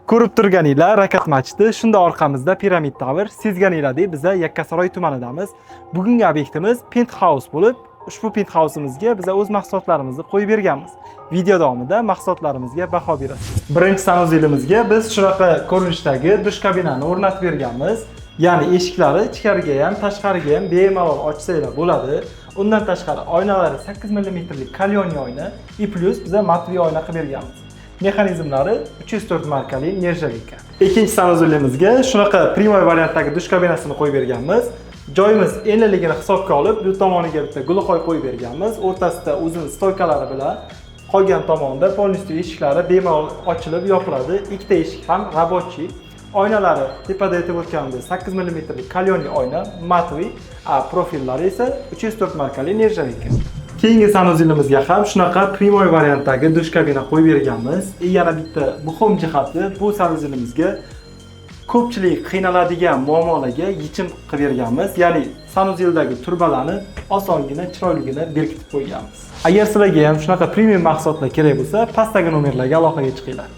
Ko'rib turganinglar Rakat machiti, shunda orqamizda Piramid Tower. Sezganinglardek, biza Yakkasaroy tumanidamiz. Bugungi obyektimiz penthouse bo'lib, ushbu penthouse'imizga biza o'z mahsulotlarimizni qo'yib berganmiz. Video davomida mahsulotlarimizga baho berasiz. Birinchi санузел imizga biz shunaqa ko'rinishdagi dush kabinani o'rnatib berganmiz. Ya'ni eshiklari ichkariga ham, tashqariga ham bemalol ochsanglar bo'ladi. Undan tashqari oynalari 8 mm каленый oyna и плюс biza матовый oyna qilib berganmiz. Mexanizmlari 304 markali нержавейка. Ikkinchi санузел imizga shunaqa прямой variantdagi dush kabinasini qo'yib berganmiz. Joyimiz enliligini hisobga olib, bu tomoniga bitta глухой qo'yib berganmiz. O'rtasida o'zini стойка lari bilan, qolgan tomonda полностью eshiklari bemalol ochilib yopiladi. Ikkita eshik ham рабочий. Oynalari tepada aytib o'tganimdek 8 mm каленый oyna, матовый, а profillari esa 304 markali нержавейка. Keyingi санузел imizga ham shunaqa прямой variantdagi dush kabina qo'yib berganmiz. И yana bitta muhim jihati, bu санузел imizga ko'pchilik qiynaladigan muammolarga yechim qilib berganmiz. Ya'ni санузел dagi trubalarni osongina, chiroyligina berkitib qo'yganmiz. Agar sizlarga ham shunaqa premium mahsulotlar kerak bo'lsa, pastdagi nomerlarga aloqaga chiqinglar.